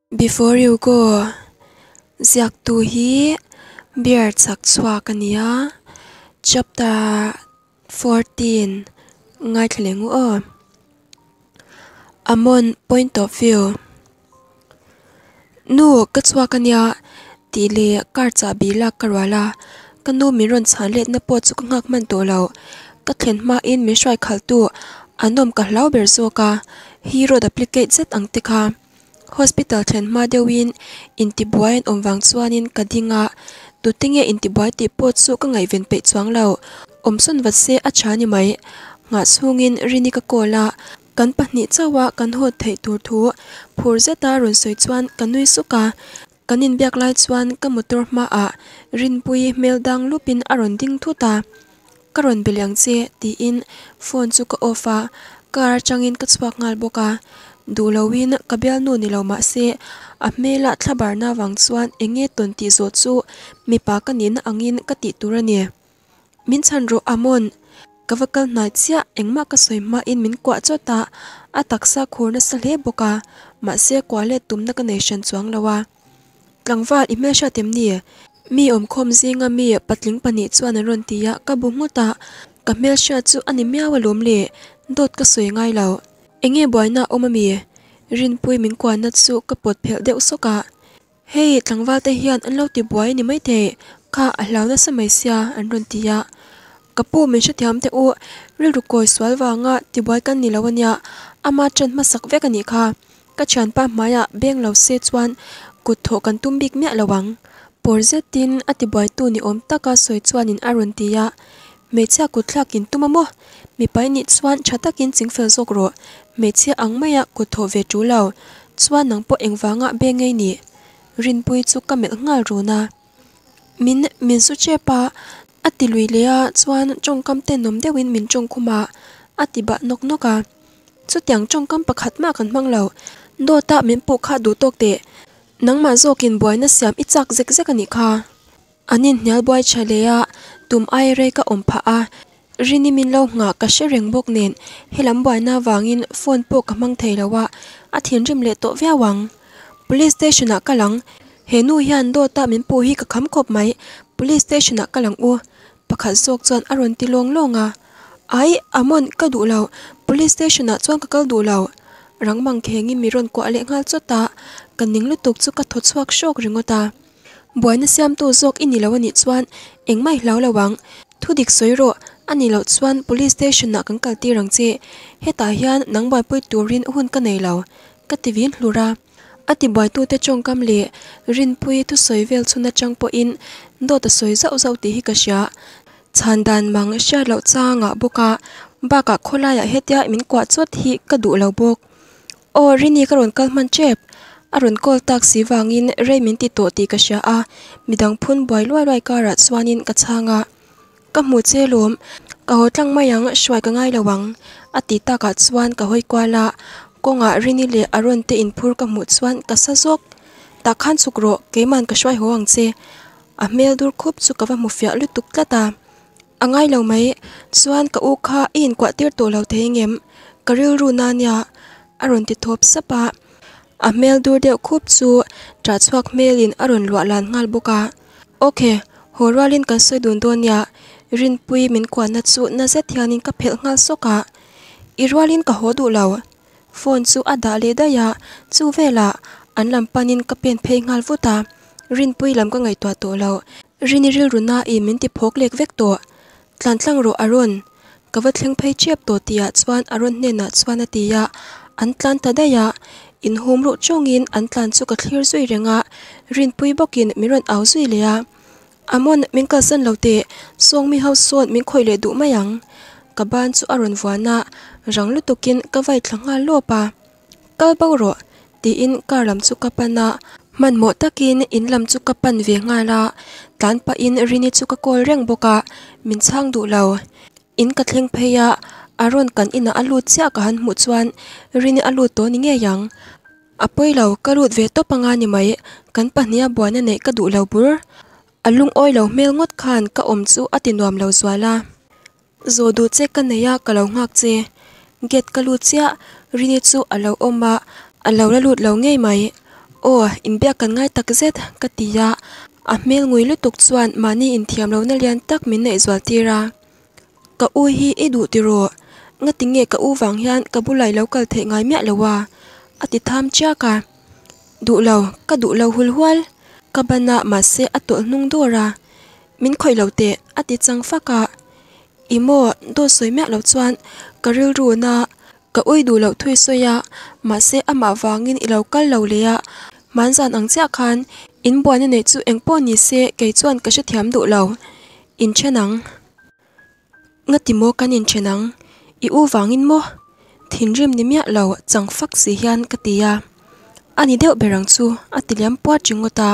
Before you go ziaktu hi beer chak chhuak a ni a chapter 14 ngaithla leh ngu aw. Amon point of view Nu ka chhuak a nia tih leh car chahbi lak ka rual a ka nu min rawn chhan letna pawh chu ka nghak hman tawh lo ka thlen hmain min hruai khaltu an awm ka hlau ber zawk a hero duplicate zet ang te kha. Hospital thlen hma deuhin intibuai an awm vang chuanin ka ding a, tute nge intibuai tih pawh chu ka ngaihven peih chuang lo. Awmsawn vat se a tha ni mai. Nghah chhungin Rini ka call a, kan pahnih chauha kan haw theih tur thu phur zeta rawn sawi chuan ka nui suk a. Kan inbiak lai chuan ka motor hmaah Rinpuii hmel dang lupin a rawn ding thut a, Ka rawn be liang che tiin phone chu ka off a, car atangin ka chhuak nghal bawk a. Duh loin ka bialnu ni lo mah se a hmela thlabarna avang chuan eng nge tawn tih zawh chu mipa ka nihna angin ka tih tur a ni. Min chhan rawh Amon, ka va kal hnai chiah engmah ka sawi hmain min kuah chawt a, a taksa khur nasa hle bawk a, mahse kuah let tumna ka nei hran chuang lo a. Tlangval i hmelhriat em ni? Mi awmkhawm zinga mi patling pahnih chuan an rawn ti a, ka bu nghut a, ka hmelhriat chu a ni miau alawm le, dawt ka sawi ngai lo. Enge buaina a awm ami? Rinpui min kuahna chu ka pawt phelh deuh sawk a, Hei tlangval te hian an lo ti buai a ni maithei, kha a hlau nasa mai sia an rawn ti a, Ka pu min hrethiam teh u, rilru kawi sual vanga tibuai kan ni lo ania, ama ṭan hmasak vek a nih kha. Ka thianpa hmaiah beng lo se chuan kut thawh kan tum bik miah lo ang. Pawr zetin a tibuaitu ni awm taka sawi chuanin a rawn ti a, Hmeichhia kut thlak in tum a maw? Mipa i nih chuan tha takin chingfel zawk rawh, hmeichhia ang maia kut thawh ve tul lo. Chuan nang pawh engvanga beng ngei nih? Rinpuii chu ka melh nghal run a. Min min su chep a, a ti lui leh a chuan tawngkam tenawm deuhin min tawngkhum a, a ti bah nawk nawk a. Chutiang tawngkam pakhat mah kan hmang lo, dawta min puh kha duh tawk teh. Nangmah zawkin buaina siam i chak zek zek a nih kha. An inhnial buai tha leh a, tum ai rei ka awm phah a, Rini min lo nghah ka hre reng bawk nen helam buaina avangin phone pawh ka hmang thei lo a, a thinrim leh tawh viau ang. Police station ah ka lang, he nu hian dawta min puh hi ka kham khawp mai, police station ah ka lang u pakhat zawk chuan a rawn ti lawng lawng a. Ai, Amon ka duh lo, police station ah chuan ka kal duh lo. Rang mang khengin mi rawn kuah leh nghal chawt a, ka ning lutuk chu ka thaw chhuak hrawk ringawt a. Buaina siamtu zawk i ni lo a nih chuan engmah i hlau lo ang. Thu dik sawi rawh, a nih loh chuan police station ah kan kal tir ang che. Hetah hian nang buaipui turin hun ka nei lo, ka ti vin hlur a. A ti buaitute tawngkam leh Rinpuii thusawi vel chhun atang pawhin dawt a sawi zauh zauh tih hi ka hria. Chhan dan mang hriat loh changah bawk a, bakah khawlaiah hetia min kuah chawt hi ka duh lo bawk. Aw Rini ka rawn kal hman tep, a rawn call tak si vangin rei min ti tawh tih ka hria a, midang phun buai luai luai karah chuanin ka chhang a, Ka hmu che lawm, ka haw tlang mai ang hruai ka ngai lo ang a ti takah chuan ka hawi kual a, kawngah Rini leh Aaron te inphur ka hmuh chuan ka sa zawk, Tah khan chhuk rawh, keiman ka hruai haw ang che a hmel dur khup chu ka va hmu fiah lutuk tlat a. A ngai lo mai, chuan ka u kha i inkuah tir tawh lo thei ngem? Ka rilru na nia a rawn ti thawp sap a. A hmel dur deuh khup chu ṭah chhuak hmelin a rawn luah lan nghal bawk a. Ok, haw rualin kan sawi dun dawn nia, Rinpuii min kuahna chu na zet hianin ka phelh nghal sawk a. I rualin ka haw duh lo. Phone chu a dah leh daih a, chu velah an lam panin ka pen phei nghal vut a, Rinpui lam ka ngaihtuah tawh lo. Rini rilru nain min ti phawk lek vek tawh. Tlan tlang rawh Aaron, ka va thleng phei tep tawh tihah chuan Aaron hnenah chuan a ti a, an tlan ta daih a, inhum ruh chungin an tlan chu ka thlir zui reng a, Rinpui bawkin min rawn au zui leh a. Amon, min kalsan lo teh, Sawngmi ho sawn min khawih leh duh mai ang. Ka ban chu a rawn vuan a, rang lutukin ka vai thla nghal lawp a. Kal bo rawh, tiin car lam chu ka pan a. Hmanhmawh takin in lam chu ka pan ve nghal a, tlan pahin Rini chu ka call reng bawk a, min chhang duh lo. In ka thleng phei a, Aaron kan inah a lut chiah ka han hmuh chuan Rini a lut tawh ni ngei ang. A pawi lo, ka lut ve tawp anga ni mai, kan pahniha buaina neih ka duh lo bur. A lungawi lo hmel ngawt khan ka awm chu a ti nuam lo zual a. Zawh duh che ka nei a, ka lo nghak che. Gate ka lut chiah, Rini chu a lo awm a, a lo la lut lo ngei mai. Aw, inbiak kan ngai tak zet, ka ti a, a hmel ngui lutuk chuan mahni inthiam lohna lian tak min neih zual tir a. Ka u hi i duh tiraw? Ngati nge ka u vang hian ka bulah i lo kal theih ngai miah lo a? a ti tham chiak a. Duh lo, ka duh lo hul hual. Ka ban a, mahse a tawlh hnung dawr a. Min khawih lo teh, a ti chang fak a. I maw, dawt sawi miah lo chuan ka rilru na ka ui duh loh thui sawi a, mahse amah vangin i lo kal lo leh a, hmanzan ang chiah khan in buaina neih chu eng pawh ni se kei chuan ka hrethiam duh lo. Inthen ang. Ngati maw kan inthen ang? I u vangin maw? Thinrim ni miah lo chang fak si hian ka ti a. A ni deuh ber ang chu, a ti liam puat ringawt a.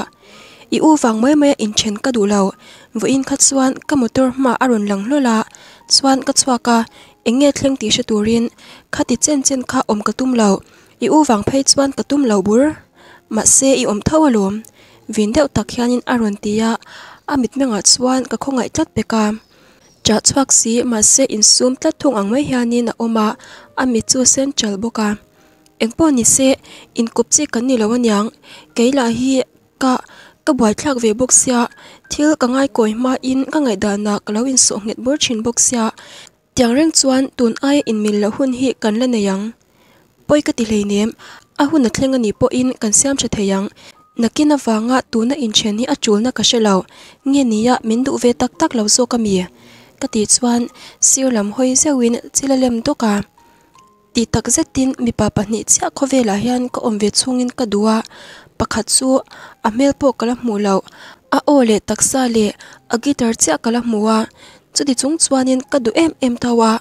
I u vang mai maia inthen ka duh lo. Vawiin kha chuan ka motor hmaah a rawn lang hlawl a, chuan ka chhuak a, eng nge thleng tih hre turin khati chen chen kha awm ka tum lo. I u vang phei chuan ka tum lo bur. Mahse i awm tho alawm. Vin deuh tak hianin a rawn ti a, a mitmengah chuan ka khawngaih tlat pek a. Chah chhuak si mahse insum tlat thung ang mai hianin a awm a, a mit chu sen chal bawk a. Engpawh ni se, inkawp chi kan ni lo aniang, kei lah hi ka ka buaithlak ve bawk sia, thil ka ngaikawi hmain ka ngaihdanah ka lo insawh nghet bur thin bawk sia, tiang reng chuan tun aia inmil loh hun hi kan la nei ang. Pawi ka ti hleinem, a hun a thleng a nih pawhin kan siam tha thei ang. Nakin avanga tuna inthen hi a tulna ka hre lo, nge nia min duh ve tak tak lo zawk a mi? Ka tih chuan sir lam hawi zeuhin chil a lem dawk a. Tih tak zetin mipa pahnih chiah khawvelah hian ka awm ve chhungin ka duh a, pakhat chu a hmel pawh ka la hmuh loh, a aw leh taksa leh a guitar chiah ka la hmu a, chuti chung chuanin ka duh em em tho a,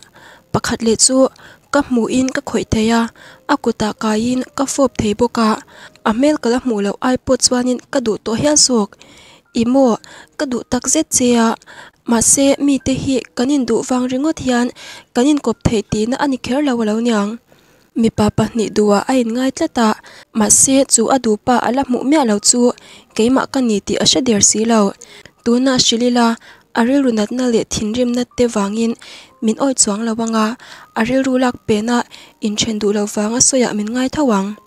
pakhat leh chu ka hmuhin ka khawih thei a, a kutah kaiin ka fawp thei bawk a, a hmel ka la hmuh loh ai pawh chuanin ka duh tawh hial zawk. I maw? Ka duh tak zet che a, mahse mite hi kan induh vang ringawt hian kan inkawp theih tihna a ni kher lo a lo niang. Mipa pahnih duhah a inngai tlat a, mahse chu a duhpa a la hmuh miah lo chu keimah ka ni tih a hre der si lo. Tunah hrilh ila, a rilru natna leh thinrimna te vangin min awih chuang lo ang a, a rilru lak pena inthen duh lo vanga sawiah min ngai tho ang.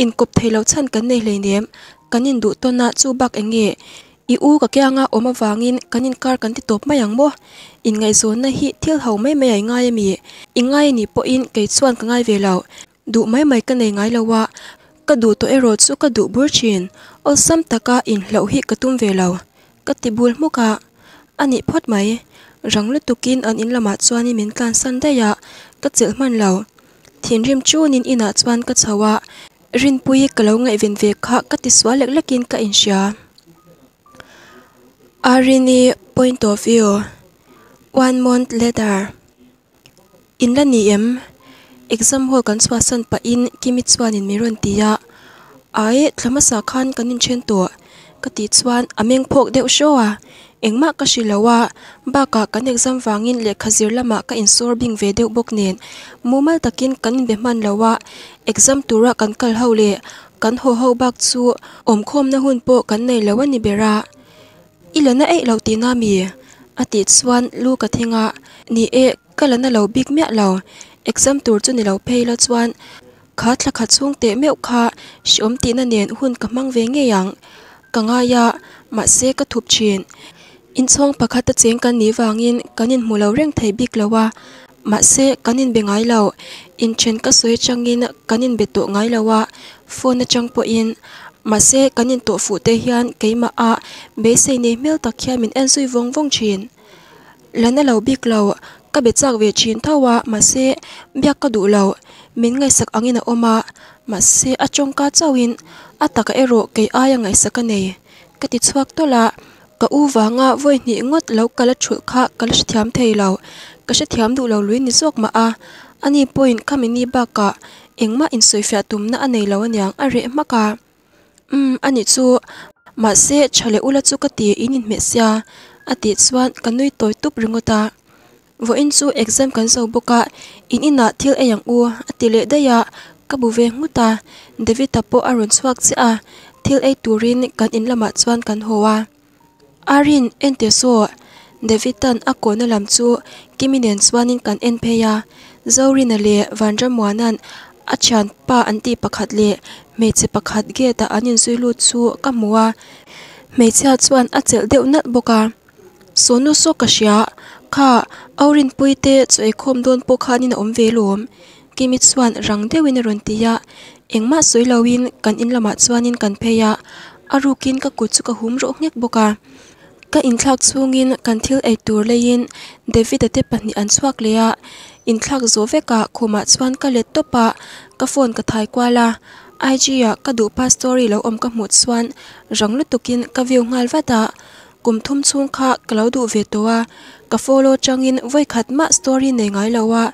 Inkawp thei lo chhan kan nei hleinem, kan induh tawn a chu bak eng nge? I u ka kianga awm avangin kan inkar kan ti tawp mai ang maw? Inngaihzawnna hi thil ho mai mai a i ngai a mi? I ngai a nih pawhin kei chuan ka ngai ve lo. Duh mai mai ka nei ngai lo a, ka duh tawh erawh chu ka duh bur thin. Awlsam taka inhlauh hi ka tum ve lo. Ka ti bul hmuk a, a nih phawt mai. Rang lutukin an in lamah chuanin min tlansan daih a, ka chelh hman lo. Thinrim chunin inah chuan ka chho a, Rinpuii ka lo ngaihven ve kha ka ti sual lek lekin ka inhria. Arini point of view, One month later. In la ni em? Exam hall kan chhuahsan pahin Kimi chuanin min rawn ti a, Aih, thla hmasa khan kan inthen tawh. Ka tih chuan a meng phawk deuh hraw a, engmah ka hrilh lo a, bakah kan exam vangin lehkha zir lamah ka insawr bing ve deuh bawk nen mumal takin kan inbe hman lo a, exam tura kan kal ho leh kan haw ho bak chu awmkhawmna hun pawh kan nei lo a ni ber a. I la na eih lo tihna mi? A tih chuan lu ka thing a, ni e, ka la na lo bik miah lo, exam tur chu ni lo phei la chuan Kha thla khat chhung teh meuh kha hreawm tihna nen hun ka hmang ve ngei ang. Ka ngai a, mahse ka thup thin. Inchhawng pakhat a cheng kan nih vangin kan inhmu lo reng thei bik lo a, mahse kan inbe ngai lo. Inthen ka sawi atangin kan inbe tawh ngai lo a, phone atang pawhin. Mahse kan intawh fuh te hian keimah a beisei nei hmel tak hian min en zui vawng vawng thin. La na lo bik lo, ka be chak ve thin tho a, mahse biak ka duh lo, min ngaihsak angin a awm a, mahse a tawngka chauhin a takah erawh kei aia ngaihsak a nei. Ka ti chhuak tawlh a, ka u vanga vawi hnih ngawt lo kal a thulh kha ka la hrethiam thei lo, ka hrethiam duh lo lui ni zawk mah a, ani pawhin khami ni bakah engmah insawifiah tumna a nei lo aniang a reh hmak a. Umm a nih chu, mahse tha leh ula chu ka ti in inhmeh sia a tih chuan ka nui tawi tup ringawt a. Vawiin chu exam kan zo bawk a, in inah thil ei ang u a ti leh daih a, ka bu ve nghut a, David-a pawh a rawn chhuak chiah a, thil ei turin kan in lamah chuan kan haw a. Arin, en teh saw, David-a'n a kawhna lam chu Kimi nen chuanin kan en phei a, Zorina leh Vanramuana'n a thianpa an tih pakhat leh Hmeichhe pakhat gate ah an inzui lut chu ka hmu a hmeichhia chuan a chelh deuh nalh bawk a sawnu saw ka hria kha Aurinpui te chaw eikhawm dawn pawh khanin a awm ve lawm Kimi chuan rang deuhin a rawn ti a engmah sawi loin kan in lamah chuanin kan phei a a rukin ka kut chu ka hum rawh nghek bawk a. Ka inthlak chhungin kan thil ei tur leiin David-a te pahnih an chhuak leh a, inthlak zawh vekah khumah chuan ka let tawp a, ka phone ka thai kual a, IG ah ka duhpa story lo awm ka hmuh chuan rang lutukin ka view nghal vat a, kum thum chhung kha ka lo duh ve tawh a, ka follow changin vawikhat mah story nei ngai lo a,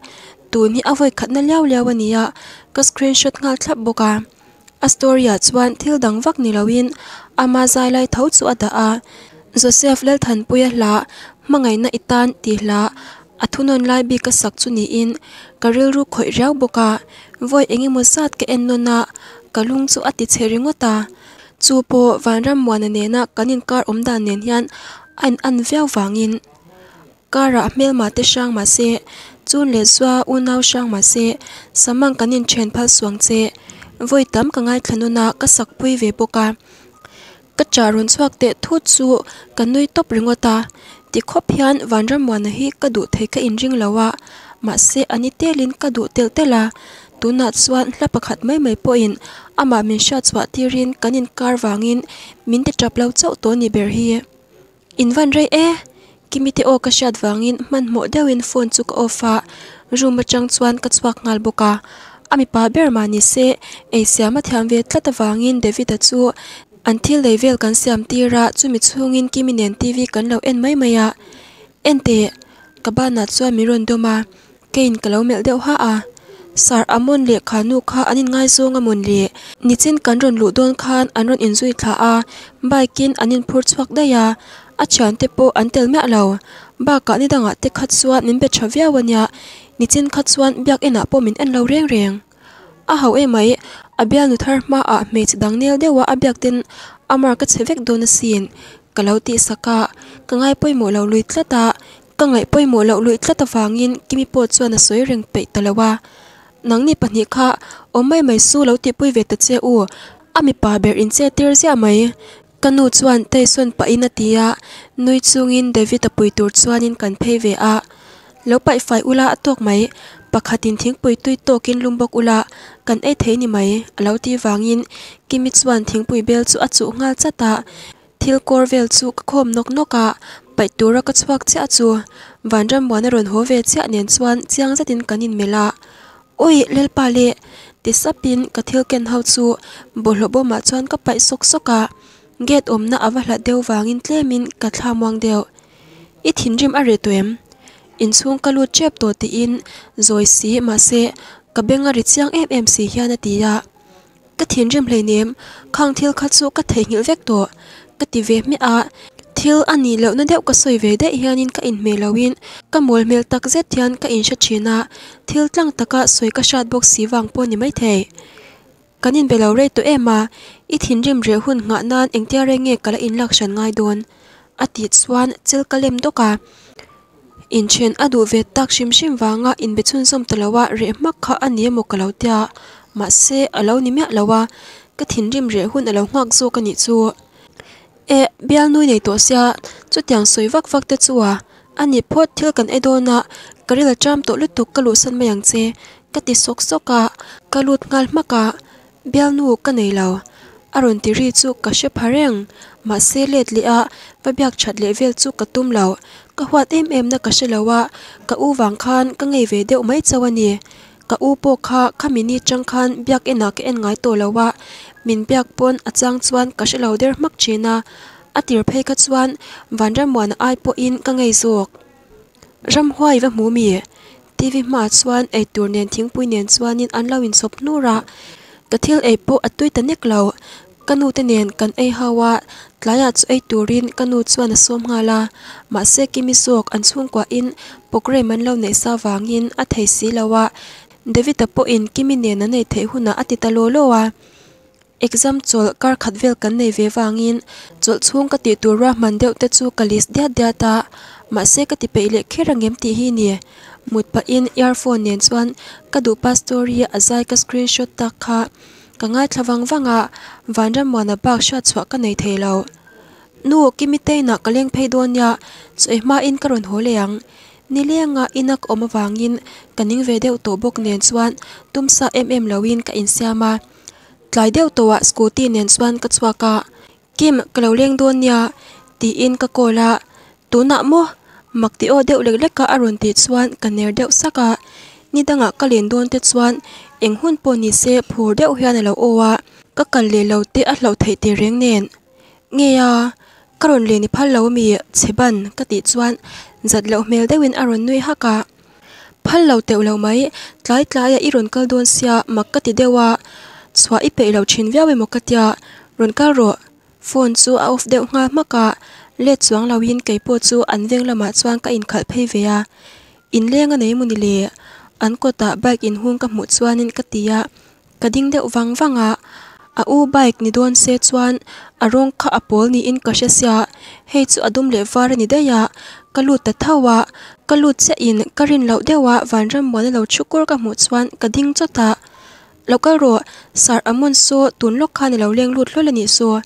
tun hi a vawikhatna liau liau a ni a, ka screenshot nghal thlap bawk a. A story ah chuan thil dang vak ni loin ama zai lai tho chu a dah a, Joseph Lalthanpuia hla Hmangaihna i tan tih hla a thunawn lai bik a sak chu niin ka rilru khawih riau bawk a, vawi eng emaw zat ka en nawn a, ka lung chu a ti chhe ringawt a, chu pawh Vanrammuana nena kan inkar awm dan nen hian a in an viau vangin. Karah hmelma te hrang mah se, chun leh zua unau hrang mah se, samang kan inthen phal suang che. Vawi tam ka ngaithla nawn a, ka sakpui ve bawk a. Ka chah rawn chhuak teh thut chu ka nui tawp ringawt a. Ti khawp hian Vanrammuana hi ka duh thei ka inring lo a, mahse a ni telin ka duh telh telh a. Tunah chuan hla pakhat mai mai pawhin amah min hriatchhuah tirin kan inkar vangin min ti tap lo chauh tawh ni ber hi. In van rei e! Kimi te aw ka hriat vangin hmanhmawh deuhin phone chu ka off a, room atang chuan ka chhuak nghal bawk a. A mipa ber mah ni se, ei siam a thiam ve tlat avangin David-a chu an thil lei vel kan siam tir a, chumi chhungin Kimi nen TV kan lo en mai mai a. Enteh! Ka banah chuan min rawn dawm a, Keiin ka lo melh deuh ha a, Sir Amon leh kha nu kha an inngaizawng a mawn le? Nichin kan rawn luh dawn khan an rawn inzui thla a, bike in an inphur chhuak daih a, a thiante pawh an tel miah lo. Bakah ni dangah te kha chuan min be tha viau a nia, nichin kha chuan biak inah pawh min en lo reng reng. A hau emai, a bialnu thar hmaah hmeichhe dang nel deuha a biak ten a mark a chhe vek dawn asin, ka lo tihsak a, ka ngai pawimawh lo lui tlat a, Ka ngaih pawimawh loh luih tlat avangin Kimi pawh chuan a sawi reng peih ta lo a, Nangni pahnih kha awm mai mai su lo tihpui ve ta che u, a mipa ber in che tir ziah mai. Ka nu chuan Tyson pahin a ti a, nui chungin David a pui tur chuanin kan phei ve a. Lo paih fai ula a tawk mai, pakhatin thingpui tui tawkin lum bawk ula, kan ei thei ni mai, a lo tih vangin Kimi chuan thingpui bel chu a chuh nghal chat a. Thil kawr vel chu ka khawm nawk nawk a, paih tura ka chhuak chiah chu Vanrammuana rawn haw ve chiah nen chuan chiang zetin kan inmelh a, Ui Lalpa le! ti sapin ka thil ken ho chu bawlhhlawh bawmah chuan ka paih sawk sawk a, gate awmna a va hlat deuh vangin tlemin ka thla muang deuh. I thinrim a reh tawh em? Inchhung ka lut tep tawh tiin zawi si mahse ka beng a ri chiang em em si hian a ti a. Ka thinrim hleinem, khang thil kha chu ka theihnghilh vek tawh, ka ti ve hmiah a. Thil a nih lohna deuh ka sawi ve daih hianin ka inhmeh loin ka mawl hmel tak zet hian ka inhre thin a, thil tlang taka sawi ka hrat bawk si vang pawh ni maithei. Kan inbe lo rei tawh em a, i thinrim reh hun nghah nan engtia rei nge ka la inlak hran ngai dawn? a tih chuan chil ka lem dawk a. Inthen a duh ve tak hrim hrim vanga inbe chhunzawm ta lo a, reh hmak kha a ni emaw ka lo tia, mahse a lo ni miah lo a, ka thinrim reh hun a lo nghak zawk a nih chu. Eh, bialnui nei tawh sia, chutiang sawi vak vak te chu a, a ni phawt thil kan ei dawn a, ka ril a ṭam tawh lutuk ka luhsan mai ang che, ka ti sawk sawk a, ka lut nghal hmak a. Bialnu ka nei lo, a rawn ti ri chu ka hre pha reng. Mahse let leh a, va biak that leh vel chu ka tum lo. Ka huat em em na ka hre lo a, ka u vang khan ka ngei ve deuh mai chauh a ni. Ka u pawh kha khami ni chang khan biak enah ka en ngai tawh lo a, min biak pawn a chang chuan ka hre lo der hmak thin a. A tir phei kha chuan Vanrammuana ai pawhin ka ngei zawk. Ramhuai va hmu mi? TV hmaah chuan eitur nen thingpui nen chuanin an lo inchhawp hnur a, ka thil ei pawh a tui ta nek lo. Ka nu te nen kan ei ho a, tlaiah chu ei turin ka nu chuan a sawm nghal a, mahse Kimi zawk an chhungkuahin programme an lo neih sa vangin a thei si lo a, David-a pawhin Kimi nen an ei theih hunah a ti ta law law a. Exam chawlh kar khat vel kan nei ve vangin chawlh chhung ka tih tur ruahman deuh te chu ka list diat diat a, mahse ka ti peih leh kher angem tih hi ni. Mut pahin earphone nen chuan ka duhpa story a zai ka screenshot tak kha. Ka ngaithla vang vang a, Vanrammuana bak hriat chhuah ka nei thei lo. Nu, Kimi te inah ka leng phei dawn nia, chaw ei hmain ka rawn haw leh ang. Nilenga ina ka awm avangin ka ning ve deuh tawh bawk nen chuan tumsa em em loin ka insiam a. Tlai deuh tawhah scooty nen chuan ka chhuak a, Kim, ka lo leng dawn nia, tiin ka call a, Tunah maw? Mak ti aw deuh lek lek a a rawn tih chuan ka ner deuh sak a, ni dangah ka len dawn te chuan eng hun pawh ni se phur deuh hian a lo aw a, ka kal leh lo te a hlauh theih teh reng nen. Nge a, ka rawn len i phal lo ami chhe ban ka tih chuan zat loh hmel deuhin a rawn nui hak a. Phal lo teuh lo mai, tlai tlaiah i rawn kal dawn sia mak ka ti deuh a, chhuah i peih lo thin viau emaw ka tia, rawn kal rawh. Phone chu a off deuh nghal hmak a, let chuang loin kei pawh chu an veng lamah chuan ka inkhalh phei ve a. Inleng a nei maw ni le? An kawtah bike inhung ka hmuh chuanin ka ti a, ka ding deuh vang vang a. A u bike ni dawn se chuan a rawng kha a pawl niin ka hre sia, hei chu a dum leh var a ni daih a, ka lut ta tho a. Ka lut chiahin ka rin loh deuh a Vanrammuana lo thu kur ka hmuh chuan ka ding chawt a. Lo kal rawh, Sir Amon saw tun lawk khan i lo leng lut hlawl a nih saw.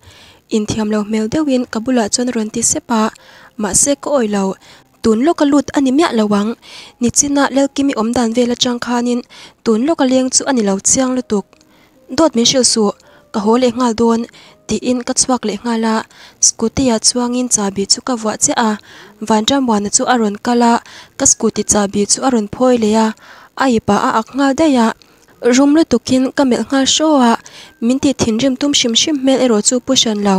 Inthiam lo hmel deuhin ka bulah chuan a rawn ti sep a, mahse ka awih lo. Tun lawka lut a ni miah lo ang. Nichina Lelkimi awm dan vel atang khanin tun lawka leng chu a ni lo chiang lutuk. Dawt min hrilh suh, ka haw leh nghal dawn, tiin ka chhuak leh nghal a. Scooty-ah chuangin chahbi chu ka vuah chiah a, Vanṭamuana chu a rawn kal a, ka scooty chahbi chu a rawn phawi leh a, a ipah a ak nghal daih a. Rum lutukin ka melh nghal hraw a, min tih thinrim tum hrim hrim hmel erawh chu pu hran lo.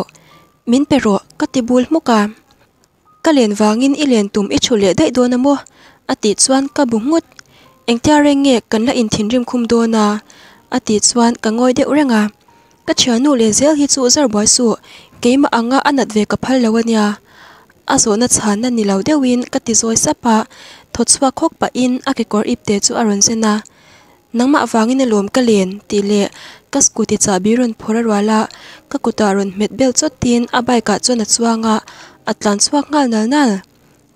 Min pe rawh, ka ti bul hmuk a. Ka len vangin i len tum i thu leh daih dawn a maw? A tih chuan ka bu nghut. Engtia reng nge kan la inthinrim khum dawn a? A tih chuan ka ngawi deuh reng a. Ka thiannu leh zel hi chu zar buai suh, keimah anga a nat ve ka phal lo a nia. A zawhna chhanna ni lo deuhin ka ti zawi sap a, thaw chhuak hawk pahin a kekawr ipte chu a rawn zen a. Nangmah vangin a lawm ka len tih leh ka scooty chahbi rawn phawrh a rual a, ka kutah rawn hmet bel chawtin a bike ah chuan a chuang a, a tlan chhuak nghal nal nal.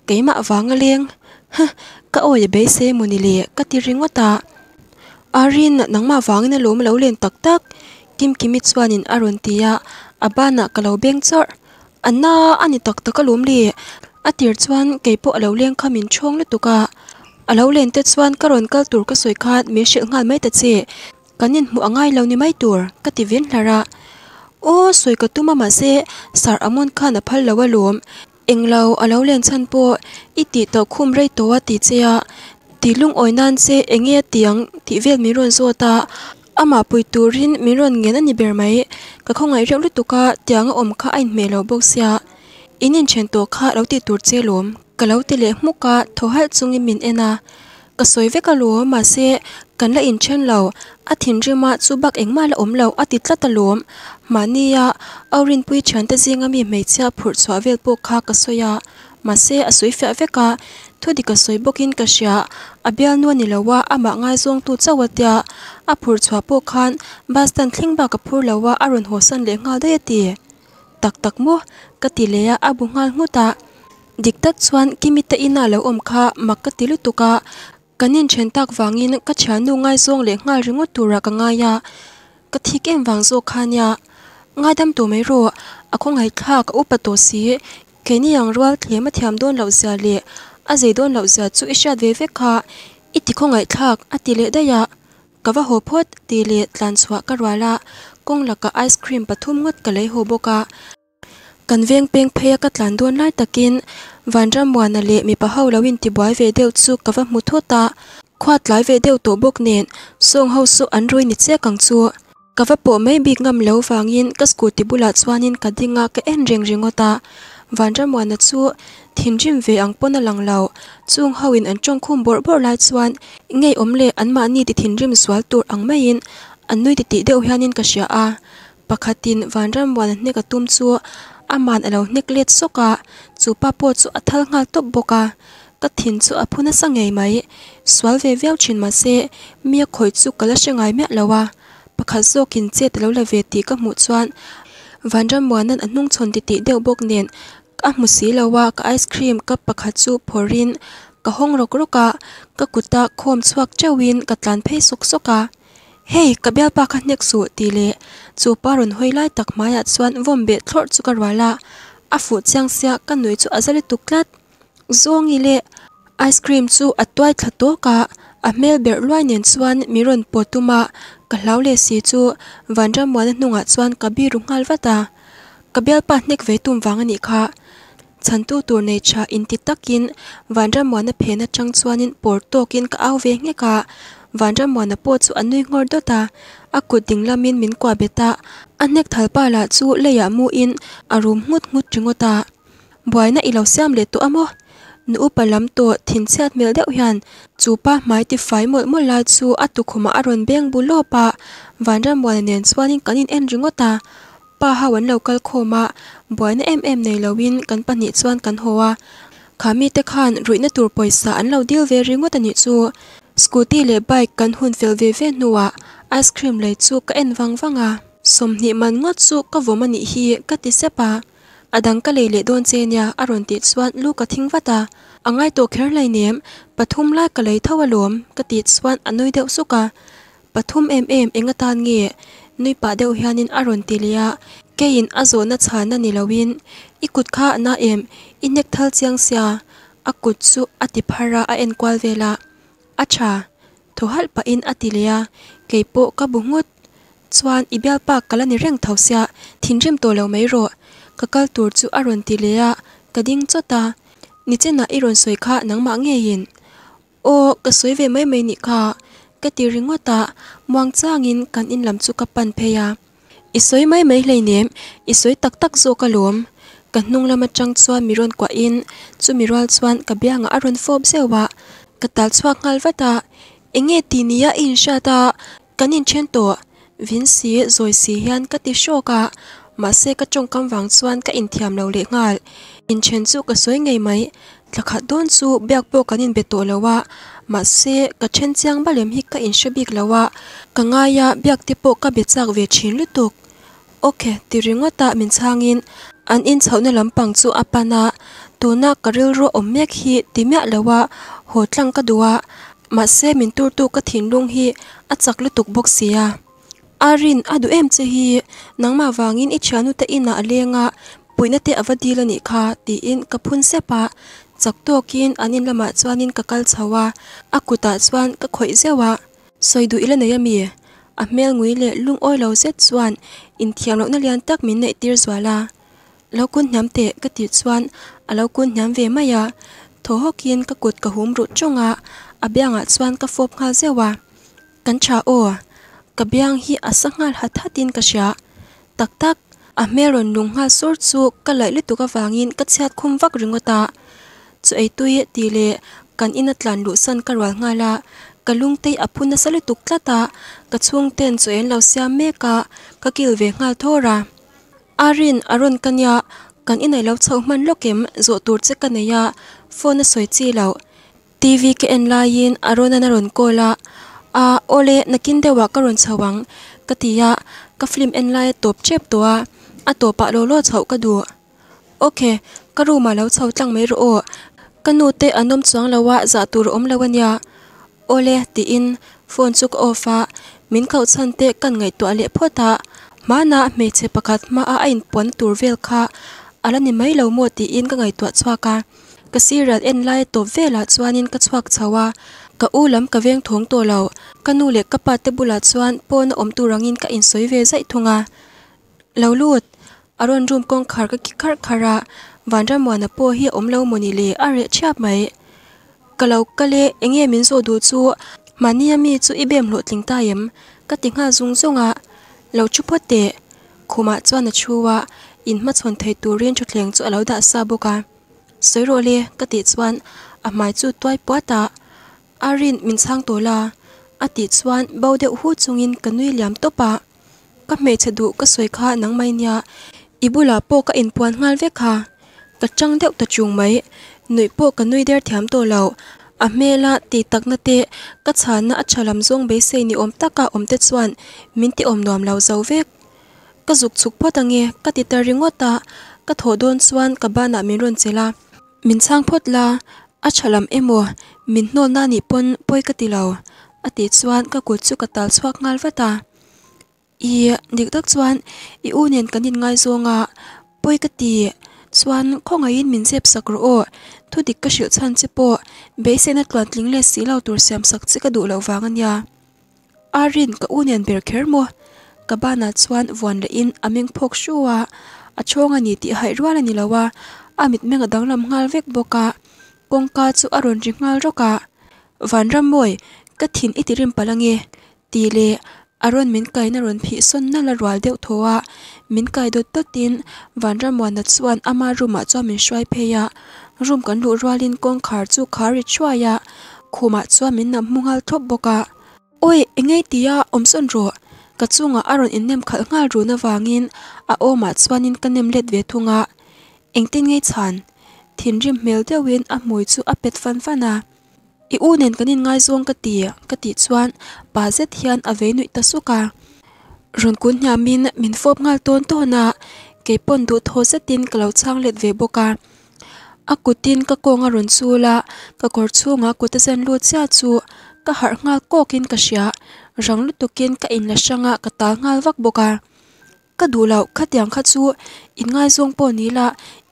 Keimah vanga leng, huh, ka awi a beisei emaw ni le ka ti ringawt a. Arin, nangmah vangin a lawm a lo len tak tak, Kimkimi chuanin a rawn ti a, a banah ka lo beng chawrh. A na a ni tak tak alawm le, a tir chuan kei pawh a lo leng kha min ṭhawng lutuk a, a lo len te chuan ka rawn kal tur ka sawi khan min hrilh nghal mai ta che, kan inhmuh a ngai lo ni mai tur ka ti vin hlar a. Aw sawi ka tum a mahse Sir Amon khan a phal lo alawm, englo a lo len chhan pawh i tih tawh khum rei tawh a ti che a, ti lungawi nan che enge a ti ang tih vel min rawn zawt a. Amah pui turin min rawn ngen a ni ber mai. Ka khawngaih reuh lutuk a, tiang a awm kha a inhmeh lo bawk sia. In inthen tawh kha lo ti tur che lawm. Ka lo ti leh hmuk a, thaw halh chungin min en a. Ka sawi vek alawm, mahse, kan la inthen lo. A thinrim a, chu bak engmah la awm lo a ti tlat alawm. Mahnia Aurinpui thiante zinga mi hmeichhia phurh chhuah vel pawh kha ka sawi a. Mahse, a sawi fiah vek a, thu dik a sawi bawkin ka hria. A bialnu a ni lo a, amah ngaizawngtu chauh a tia. A phur chhuah pawh khan bus stand thleng bak a phur lo a, a rawn hawsan leh nghal daih a ti. Tak tak maw? Ka ti leh a, a bu nghal nghut a. Dik tak chuan Kimi te ina lo awm kha mak ka ti lutuk a, kan inthen tak vangin ka thiannu ngaizawng leh nghal ringawt turah ka ngai a. Ka thik em vang zawk kha nia. Ngaidam tawh mai rawh, a khawngaihthlak a upa tawh si. Keini ang rual thlem a thiam dawn loh zia leh a zei dawn loh zia chu i hriat ve vek kha, i ti khawngaihthlak a ti leh daih a. Ka va haw phawt tih leh tlan chhuah ka rual a, kawng lakah ice cream pathum ngawt ka lei haw bawk a. Kan veng peng phei a ka tlan dawn lai takin Vanrammuana leh mipa ho lo intibuai ve deuh chu ka va hmu thut a, khua tlai ve deuh tawh bawk nen sawng ho saw an rui ni chiak ang chu. Ka va pawh mai bik ngam lo vangin ka scooty bulah chuanin ka ding a ka en reng ringawt a, Vanrammuana chu thinrim ve ang pawn a lang lo, chung ho in an tawngkhum bawrh bawrh lai chuan ngeiawm leh anmahni ti thinrim sual tur ang maiin an nui titih deuh hianin ka hria a. Pakhatin Vanrammuana hnek a tum chu aman a lo hnek let sawk a, chu pa pawh chu a thal nghal tawp bawk a. Ka thin chu a phu nasa ngei mai. Sual ve viau thin mahse mi a khawih chu ka la hre ngai miah lo a. Pakhat zawkin chet a lo la ve tih ka hmuh chuan Vanrammuana'n a hnungchhawn titih deuh bawk nen a hmu si lo a, ka ice cream cup pakhat chu phawrhin ka hawng rawk rawk a, ka kuta khawm chhuak teuhin ka tlan phei sawk sawk a. Hey, ka bialpa kha hnek suh tih leh chu pa rawn hawi lai tak hmaiah chuan vawm beh thlawrh chu ka rual a, a fuh chiang sia ka nui chu a za lutuk tlat. Zawngi leh ice cream chu a tuai thla tawk a, a hmel berh luai nen chuan mi rawn pawt tum a, ka hlau leh si chu Vanrammuana hnungah chuan ka biru nghal vat a. Ka bialpa hnek ve tum vang a nih kha. Chhantu tur nei tha inti takin Vanrammuana phen atang chuanin pawr tawkin ka au ve nghek a, Vanrammuana pawh chu a nui nghawr dawt a, a kut ding lamin min kuah bet a, a hnek thal pa lah chu leiah muin a rum nghut nghut ringawt a. Buaina i lo siam leh tawh a maw? Nu upa lam tawh thinchhiat hmel deuh hian chu pa hmai ti fai mawlh mawlh lai chu a tukhumah a rawn beng bu lawp a, Vanrammuana nen chuanin kan in en ringawt a, pa ho an lo kal khawm a, buaina em em nei loin kan pahnih chuan kan haw a, kha mite khan ruihna tur pawisa an lo dil ve ringawt a nih chu. Scooty leh bike kan hun fel ve ve hnuah ice cream lei chu ka en vang vang a, 20 man ngawt chu ka vawm a nih hi ka ti sep a. A dang ka lei leh dawn che nia a rawn tih chuan lu ka thing vat a, a ngai tawh kher hleinem, pathum lai ka lei tho alawm ka tih chuan a nui deuh suk a, pathum em em eng atan nge? Nui pah deuh hianin a rawn ti leh a, keiin a zawhna chhana ni loin i kut kha a na em, i hnek thal chiang sia a kut chu a ti phar a a en kual vel a, a tha thaw halh pahin a ti leh a, keipawh ka bu nghut. Chuan i bialpa ka la ni reng tho sia, thinrim tawh lo mai rawh. Ka kal tur chu a rawn ti leh a, ka ding chawt a. Nichinah i rawn sawi kha nangmah ngeiin. Aw, ka sawi ve mai mai nih kha, ka ti ringawt a, muang changin kan in lam chu ka pan phei a. I sawi mai mai hleinem, i sawi tak tak zawk alawm. Ka hnung lam atang chuan mi rawn kuahin chumi rual chuan ka biangah a rawn fawp zeuh a, ka tal chhuak nghal vat a. Enge ti nia i inhriat a, Kan inthen tawh, vin si, zawi si hian ka ti hrawk a, mahse ka tawngkam vang chuan ka inthiam lo leh nghal. Inthen chu ka sawi ngei mai, thla khat dawn chu biak pawh kan inbe tawh lo a, mahse ka then chiang balem hi ka inhre bik lo a, ka ngai a, biak te pawh ka be chak ve thin lutuk. Ok, ti ringawt a min chhangin an inchhohna lampang chu a pan a, tuna ka rilru awm mek hi ti miah lo a, haw tlang ka duh a, mahse min turtu ka thinlung hi a chak lutuk bawk sia. Arin, a duh em che hi, nangmah vangin i thianute inah a leng a, puihna te a va dil a nih kha, tiin ka phun sep a, chak tawkin an in lamah chuanin ka kal chho a, a kutah chuan ka khawih zeuh a. Sawi duh ila nei ami? A hmel ngui leh lungawi lo zet chuan inthiam lohna lian tak min neih tir zual a. Lo kun hniam teh ka tih chuan a lo kun hniam ve mai a. Thaw hawkin ka kut ka hum ruh ṭung a, a biangah chuan ka fawp nghal zeuh a. Kan ṭha aw. Ka biang hi a sa nghal hat hatin ka hria. Tak tak, a hmel rawn lung nghal sur chu ka laih lutuk avangin ka chhiat khum vak ringawt a. Chu eitui tih leh kan ina tlan luhsan ka rual nghal a, ka lungtei a phu nasa lutuk tlat a, ka chhungten chaw en lo siam mek a, ka kil ve nghal thawr a. Arin, a rawn ka nia, kan inei lo chho hman lawk em, zawh tur che ka nei a, phone a sawi chi loh. TV ka en laiin Aronan a rawn call a, Aa awle nakin deuhah ka rawn chho ang ka ti a, ka film en lai a tawp tep tawh a, a tawpah law law chhoh ka duh. Ok, ka room ah lo chho tlang mai rawh aw, ka nu te an awm chuang lo a zah tur a awm lo ania. Awle tiin phone chu ka off a, min khauh chhan te kan ngaihtuah leh phawt a, hmanah hmeichhe pakhat hmaah a inpuanna tur vel kha a la ni mai lo maw tiin ka ngaihtuah chhuak a. Ka serial en lai tawp velah chuanin ka chhuak chho a, ka u lam ka veng thawng tawh lo. Ka nu leh ka pa te bulah chuan pawn a awm tur angin ka insawi ve zaih thung a. Lo lut, a rawn room kawngkhar ka ki kharh kharh a, Vanramuana pawh hi a awm lo mawni le a reh thiap mai. Ka lo kal e, enge min zawh duh chu mahni ami chu i bem hlawhtling ta em? Ka ti nghal zung zung a, lo thu phawt teh. Khumah chuan a thu a, inhmachhawn thei turin thutthleng chu a lo dah sa bawk a. Sawi rawh le, ka tih chuan a hmai chu tuai puat a, Arin min chhang tawh la, a tih chuan bo deuh hu chungin ka nui liam tawp a. Ka hmeichhe duh ka sawi kha nang mai nia, i bulah pawh ka inpuan nghal vek a, ka chang deuh ta chung mai, nuih pawh ka nui der thiam tawh lo. A hmela tih takna te, ka chhanna a tha lam zawng beisei ni awm taka awm te chuan min ti awm nuam lo zo vek. Ka zuk chhuk phawt ange ka ti ta ringawt a, ka thawh dawn chuan ka banah min rawn chelh a. Min chhang phawt la, a tha lam emaw min hnawlna nih pawn pawi ka ti lo. A tih chuan ka kut chu ka tal chhuak nghal vat a. Ih, dik tak chuan i u nen kan inngaizawng a, pawi ka ti. Chuan khawngaihin min zep sak rawh aw, thu dik ka hrilh chhan che pawh beiseina tluan tling leh si lo tur siam sak che ka duh loh vang a nia. Arin ka u nen ber kher maw? Ka banah chuan vuan lehin a meng phawk hru a, a chhawng a ni tih haih rual a ni lo a, a mitmeng a danglam nghal vek bawk a, kawngka chu a rawn ri nghal rawk a. Vanrammawi, ka thin i ti rim palh ange, tih leh a rawn min kaina rawn phih sawn nalh a rual deuh thaw a, min kai dawt dawtin Vanrammuana chuan ama room ah chuan min hruai phei a, room kan luh rualin kawngkhar chu khar ri thuai a, khumah chuan min nam hmu nghal thlawp bawk a. Awi, engei tia awm sawn rawh, ka chungah a rawn innem khalh nghal run avangin a awmah chuanin ka nem let ve thung a, engtin ngei chhan? Thinrim hmel deuhin a hmui chu a pet fan fan a. I u nen kan inngaizawng ka ti ka tih chuan pa zet hian a vei nuih ta suk a. Rawn kun hniamin min fawp nghal tawn tawn a, kei pawn duhthaw zetin ka lo chhang let ve bawk a. A kutin ka kawng a rawn chul a, ka kawr chhungah kut a zen lut chiah chu ka harh nghal kawkin ka hria, rang lutukin ka inla hrang a ka tal nghal vak bawk a. Ka duh loh, khatiang kha chu inngaizawng pawh ni la,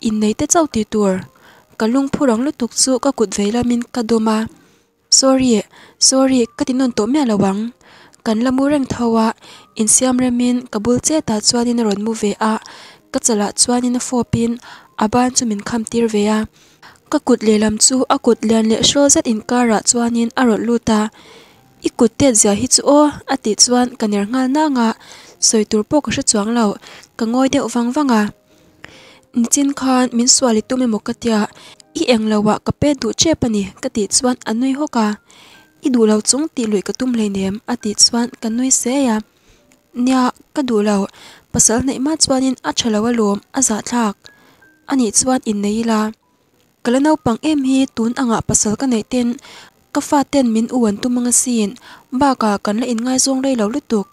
innei te chauh tih tur. Ka lungphu rang lutuk chu ka kut vei lamin ka dawm a, Sorry, sorry ka ti nawn tawh miah lo ang. Kan la mu reng tho a, insiam remin ka bul chetah chuanin a rawn mu ve a, ka chalah chuanin a fawpin a ban chu min kham tir ve a. Ka kut lehlam chu a kut lian leh hrawl zet inkarah chuanin a rawlh lut a, I kut tet zia hi chu aw a tih chuan ka ner nghal nang a, sawi tur pawh ka hre chuang lo, ka ngawi deuh vang vang a. Nichin khan min sual i tum emaw ka tia, i eng lo ah ka pet duh tep a ni ka tih chuan a nui hawk a. I duh lo chung tih luih ka tum hleinem a tih chuan ka nui sei a. Nia, ka duh lo, pasal hnaih mah chuanin a tha lo alawm a zahthlak a nih chuan innei ila. Ka la naupang em hi tun angah pasal ka neih ten ka fa ten min u an tum anga sin, bakah kan la inngaizawng rei lo lutuk.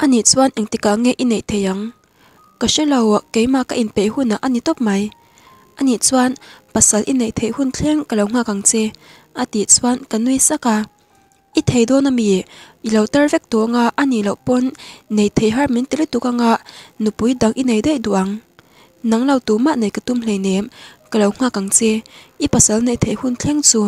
Anih chuan engtikah nge i neih thei ang? Ka hre lo, keimah ka inpeih hunah a ni tawp mai. Anih chuan pasal i neih theih hun thleng ka lo nghak ang che, a tih chuan ka nui sak a. I thei dawn ami? I lo tar vek tawh anga a nih loh pawn nei thei har min ti lutuk anga nupui dang i nei daih duh ang. Nang lo tumah nei ka tum hleinem, ka lo nghak ang che, i pasal neih theih hun thleng chu.